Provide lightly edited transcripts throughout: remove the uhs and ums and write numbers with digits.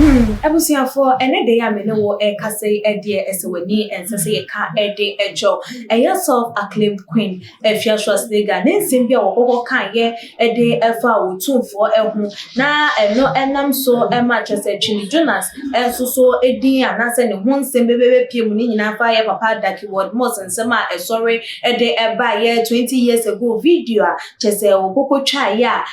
Abusuafoɔ, ɛnɛ da yi a me ne wo ɛrekasa yi deɛ, ɛsɛ w'ani, ɛnsɛ sɛ yɛka ɛde ɛkyɛw. Ɛyɛ self acclaimed Queen Afia Schwarzenegger ne nsɛm bi a wɔkɔkɔ kaeɛ ɛde ɛfa Otumfoɔ ɛho, na ɛno ɛnam so ɛma kyerɛ sɛ Twene Jonas ɛnso so edin anaasɛ ne ho nsɛm bɛbɛbɛpie mu ne nyinaa fa yɛ papa Dag Heward-Mills nsɛm a ɛsɔre ɛde ɛbaeɛ 20 years ago, video a kyerɛ sɛ wɔkɔkɔ twaeɛ a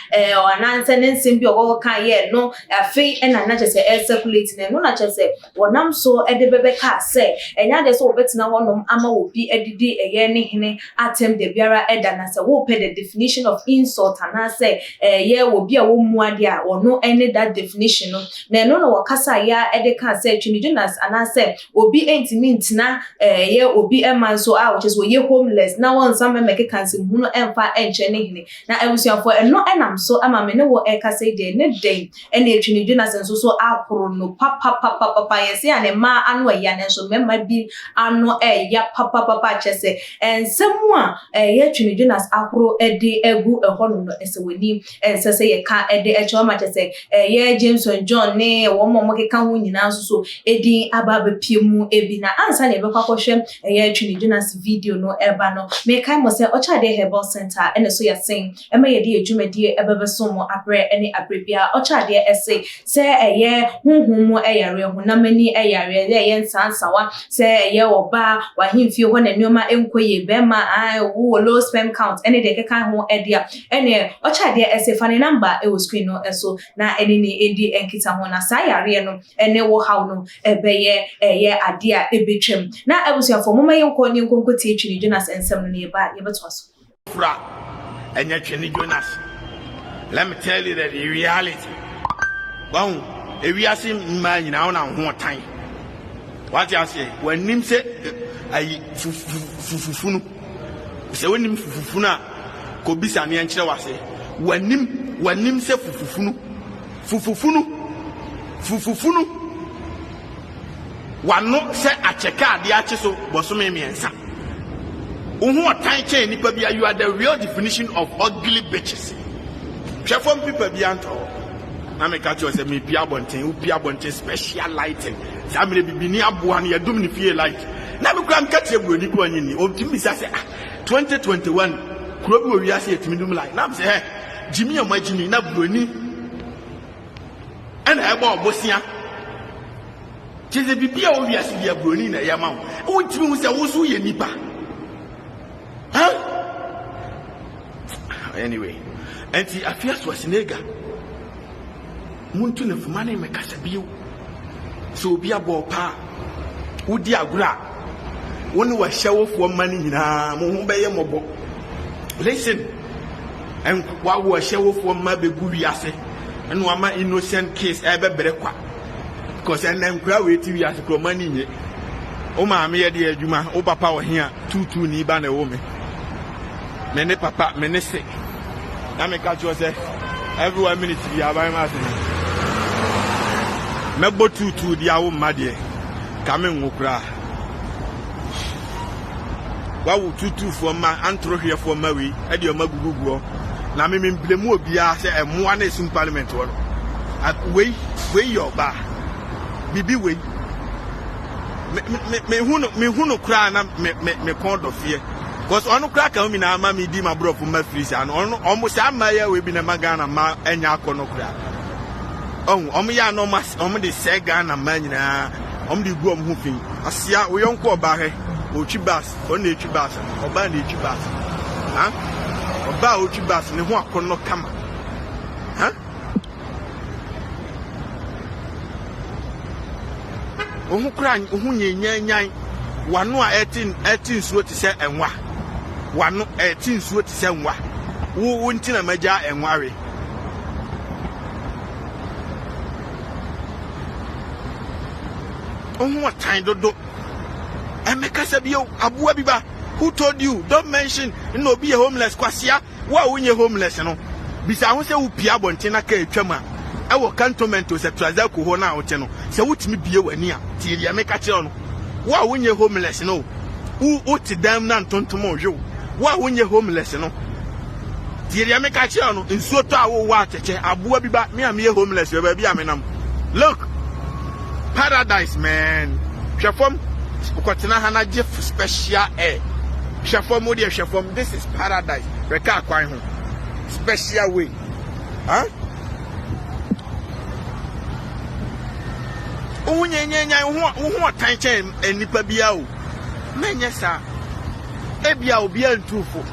anaasɛ ne nsɛm bi a wɔkɔkɔ kaeɛ no, afei ɛna na kyerɛ sɛ ɛcirculate, na ɛno na kyerɛ sɛ wɔnam so ɛde bɛbɛka sɛ ɛnyɛ adeɛ sɛ wɔbɛtena hɔnom ama obi adidi ɛyɛ ne hene atɛm da biara ɛda. Na sɛ wopɛ the definition of insult anaasɛ ɛyɛ obi a wɔmmu adeɛ a, ɔno ɛne that definition no. Na ɛno na wɔkasa yɛ ɛde ka sɛ Twene Jonas anaasɛ obi ntumi ntena ɛyɛ obi ɛma nso a wɔkyerɛ sɛ wɔyɛ homeless na wɔnsa mɛmɛkeka nsɛmhunu ɛmfa ɛnkyerɛ ne hene. Na abusuafoɔ, ɛno ɛnam so ama me ne wɔ ɛkasa yi deɛ, ne dɛn ɛna Twene Jonas nso so ahoro no papapapapa. Yɛsɛ a ne mmaa ano ɛya, ne nso mmarima bi ano ɛya papapapa. Kyerɛ sɛ nsɛm a ɛyɛ Twene Jonas ahoro ɛde ɛgu ɛhɔnom no, ɛsɛ w'anim, ɛnsɛ sɛ yɛka ɛde ɛkyerɛ ɔma. Kyerɛ sɛ ɛyɛ Jameson John ne wɔn a wɔkeka ho nyinaa nso so edin aba abɛpie mu ebi. Na ansa na yɛbɛkɔ akɔhwɛ ɛyɛ Twene Jonas video no ɛba no, mekae mo sɛ Ɔkyɛadeɛ Herbal Center ɛna so yɛsen ɛma yɛde yɛ dwumadie ɛbɛbɛso mo abrɛ ɛne abrɛ biara. Ɔkyɛadeɛ ɛse sɛ ɛyɛ honhom mu ɛyareɛ, honam ani ɛyareɛ, sɛ ɛyɛ nsansawa, sɛ ɛyɛ ɔbaa wahemfie hɔ na nneɛma nkɔ yie, bɛrima a wowɔ low sperm count ɛne deɛ ɛkeka ho ɛde a, ɛneɛ Ɔkyɛadeɛ ɛse fa ne number ɛwɔ screen no ɛso na ɛne ne ɛdi nkita ho, na saa yareɛ no ɛne wo haw no ɛbɛyɛ ɛyɛ adeɛ a ɛbɛtwam. Na abusuafoɔ, momma yɛnkɔ ne nkɔnkɔ tie Twene Jonas nsɛm no, ne yɛba yɛbɛtoa so. Fra ɛnyɛ Twene Jonas. Let me tell you that the reality wahu ewiase mmaa nyinaa wo na ho ɔtan wate aseɛ. W'anim sɛ ayi fufufunu, sɛ wonim fufufunu a, kɔbisa neɛ nkyerɛ wase. W'anim sɛ fufufunu, fufufunu, fufufunu, w'ano sɛ akyɛkɛ adeɛ akye so bɔsome 3. Wo ho ɔtan kyɛn nipa bi. You are the real definition of ugly bitches. Hwɛ, fam pipa bi antɔ hɔ na meka kyerɛ sɛ mepia abɔnten, wopia abɔnten, special lighting. Saa mmerɛ bibini aboa no yɛdom ne fie light na mekura meka kyerɛ buroni kɔ anyi ni ɔtumi bisa sɛ, ah, 2021 kuro bi wɔ wiase yɛtumi dum light? Na sɛ ɛ gyimi a mo agyimi na buroni ɛna ɛbɔ ɔbosea kyerɛ sɛ biribi a wɔ wiase bi a buroni na ɛyɛ ma wo, wontumi hu sɛ wo so woyɛ nipa, huh? Anyway, ɛnti Afia Schwarzenegger, muntu ne foma ne mɛkasa bio sɛ obi abɔ ɔpa a wodi agorɔ a, wo ne wahyɛwofoɔ mma no nyinaa mo ho bɛyɛ mmɔbɔ. Listen, wawo ahyɛwofoɔ mma bɛgu wiase ɛna wama innocent case ɛbɛbrɛ kwa, because ɛnɛ nkura wei ti wiase kuro ɔma ni nye. Wo maame yɛ de adwuma, wo papa wɔ he a tuutuu ni ba na ɛwɔ me me ne papa me ne se na meka kyerɛ sɛ every one minute bi aban ma ase mɛbɔ tuutuu di awo mma deɛ ka me nwo koraa. Wawo tuutuufoɔ mma, antorohwɛfoɔ mma wei ɛde ɔma guguguɔ na me memblame obiara sɛ ɛmmoa no ɛsum parliament hɔ no. Wei wei yɛ ɔbaa bibi wei mehu no, mehu no koraa na me me me kɔn dɔ feɛ, because ɔno koraa ka ho nyinaa ma me di ma borɔfo mma firi saa no. Ɔno ɔmo saa mmaa yi a wei bi na ma Ghana mma ɛnya akɔ no koraa. Ɔho ɔmo yɛ ano, ɔmo ɔmo de sɛ Ghana mmaa nyinaa, ɔmo de gu ɔmo ho fi asia. Wo yɔnko ɔbaa, hwɛ, ɔtwi bus, ɔno na etwi bus, ɔbaa na etwi bus ha, ɔbaa a ɔtwi bus ne ho akɔnnɔ kama ha. Wo ho kora, wo ho nyanyanyan, w'ano a ɛte nsuo te sɛ ɛnwa, w'ano ɛte nsuo te sɛ nwa. Wo nti na magya ɛnwa we. Wo ho ɔtan dodo, ɛmɛkasa bio. Aboa bi ba, who told you don't mention na obi yɛ homeless? Kwasia, wo a wonyɛ homeless no, bisa ho sɛ wopia abɔnten na kaa atwam a ɛwɔ Cantonment o, sɛ Trasacco hɔ no a wote no, sɛ wotumi bie w'ani a, tie deɛ meka kyerɛ no. Wo a wonyɛ homeless no, wo wote dan mu na ntontom ɔhwe wo. Wo a wonyɛ homeless no, tie deɛ meka kyerɛ no. Nsuo tɔ a, wowɔ atɛkyɛ. Aboa bi ba, me a meyɛ homeless wɔ baabi a menam. Look. Paradise, man. Hwɛ fam, kɔtena ha na gye special air. Hwɛ fam, wo deɛ hwɛ fam. This is paradise. Hwɛ kaa kwan ho. Special way. Huh? Wo ho nyanyanyan, wo ho ɔtan kyɛn nnipa biara o. Mɛnyɛ saa. Ebia obiara ntu fo.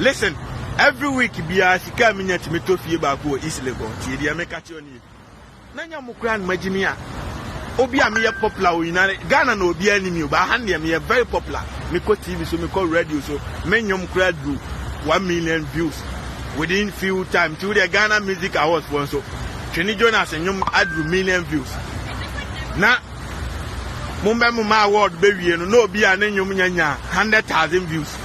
Listen, every week biara sika a menya tumi tɔ fie baako wɔ East Legon. Tie deɛ meka kyerɛ nie. Na nya mo koraa no magye me a. Obi a meyɛ popular wɔ United Ghana na obiara nim me o, but ha deɛ meyɛ very popular. Mekɔ TV so, mekɔ radio so, me nnwom koraa duru 1 million views within few time. Nti wodeɛ Ghana Music Awards foɔ nso, Twene Jonas nnwom aduru million views. Na mombɛ mo ma award bɛwie no na obi a ne nnwom nya 100,000 views.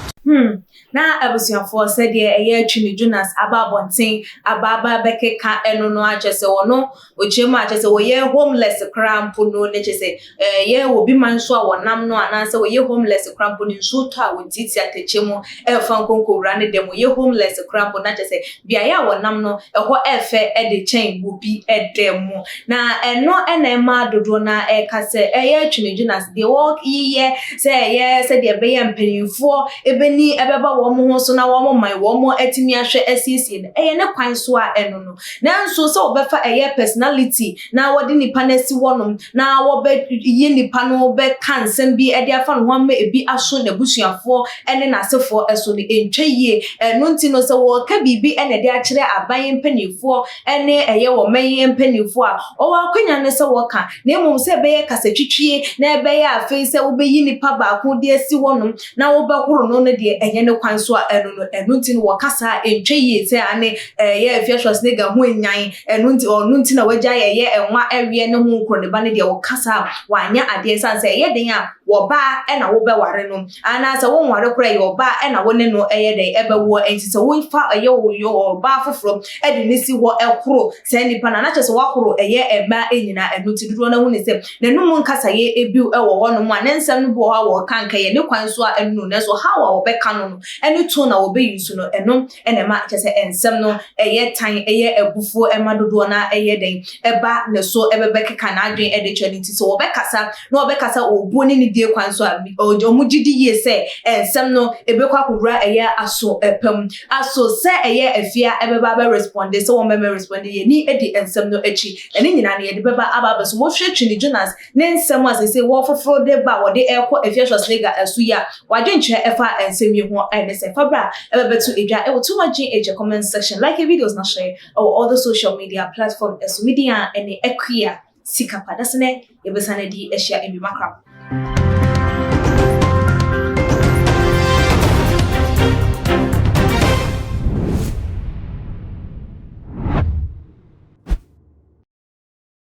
Na abusuafoɔ, sɛdeɛ ɛyɛ Twene Jonas aba abɔnten aba aba bɛkeka ɛno no akyɛ sɛ wɔno okyerɛ mu akyɛ sɛ wɔyɛ homeless koraa mpo no, ne kyɛ sɛ ɛyɛ obi man so a wɔnam no, anaasɛ wɔyɛ homeless koraa mpo no, nsuo tɔ a wɔtiatia atɛkyɛ mu ɛrefa nkonkowura ne dɛm. Wɔyɛ homeless koraa mpo na kyɛ sɛ beaeɛ a wɔnam no ɛhɔ ɛɛfɛ ɛde kyɛn obi ɛdɛm mu. Na ɛno ɛna ɛma dodoɔ na ɛka sɛ ɛyɛ Twene Jonas deɛ wɔyeyɛ sɛ ɛyɛ sɛdeɛ ɛbɛyɛ mpanyinfoɔ ebɛni ɛbɛba wɔn ho so na wɔn man wɔn atumi ahwɛ asiesie no, ɛyɛ ne kwan so a ɛno no. Nanso sɛ wɔbɛfa ɛyɛ personality na wɔde nipa no asi hɔnom na wɔbɛyi nipa no bɛka nsɛm bi ɛde afa ne ho ama ebi aso n'abusuafoɔ ɛne n'asefoɔ ɛso no, ɛntwa yie. Ɛno nti no, sɛ wɔreka biribi ɛna ɛde akyerɛ aban mpanimfoɔ ɛne ɛyɛ wɔman mpanimfoɔ a ɔwɔ akonnwa no sɛ wɔka, na mmom sɛ ɛbɛyɛ kasatwitwie na ɛbɛyɛ afei sɛ wobɛyi nipa baako de asi hɔnom na wobɛhoro no no deɛ, ɛnyɛ ne kwan so a ɛno no. Ɛno nti no, wɔkasa a ɛntwa yie sɛ ane ɛyɛ Afia Schwarzenegger ho enyan, ɛno nti ɔno nti na wagya ɛyɛ ɛnwa ɛweɛ ne ho nkoro ne ba no deɛ, wɔkasa a wanyɛ adeɛ san sɛ ɛyɛ den a wɔbaa ɛna wobɛware no, anaasɛ wonware koraa yɛ ɔbaa ɛna wo ne no ɛyɛ den ɛbɛwoɔ. Nti sɛ wofa ɛyɛ wo ɔbaa foforɔ ɛde ne si hɔ ɛkoro saa nipa no, anakyɛ sɛ wakoro ɛyɛ mmaa nyinaa. Ɛno nti dodoɔ no ahu ne sɛ n'anum nkasayɛ ebi ɛwɔ hɔnom a ne nsɛm no bi wɔ hɔ a wɔka nka yɛ ne kwan so a ɛno no, nanso how a wɔbɛka no no ɛne tone a wɔbɛyi so no, ɛno ɛna ɛma kyɛ sɛ nsɛm no ɛyɛ tan, ɛyɛ abufuo, ɛma dodoɔ no ɛyɛ den ɛba ne so ɛbɛbɛ keka n'adwene ɛde kyerɛ ne. Nti sɛ wɔbɛkasa na wɔbɛkasa obuo ne ne die kwan so a, ɔmo gye di yie sɛ nsɛm no ebɛkɔ akɔwura ɛyɛ aso ɛpam aso sɛ ɛyɛ Afia ɛbɛba abɛ respond sɛ wɔn bɛbɛ respond. Yɛ ni edi nsɛm no akyi, ɛne nyinaa no yɛde bɛba aba abɛso. Wɔhwɛ Twene Jonas ne nsɛm a sɛ wɔ foforɔ de ba a wɔde ɛrekɔ Afia Schwarzenegger ɛso yi a, wadwenkyerɛ ɛfa nsɛm yi ho ɛne sɛ fabra ɛbɛbɛto edwa ɛwɔ Too Much GH comment section. Like videos na share ɛwɔ all the social media platform ɛso. Media ɛne Akua Sikapa dasene yɛbɛsan adi ahyia ebi makra.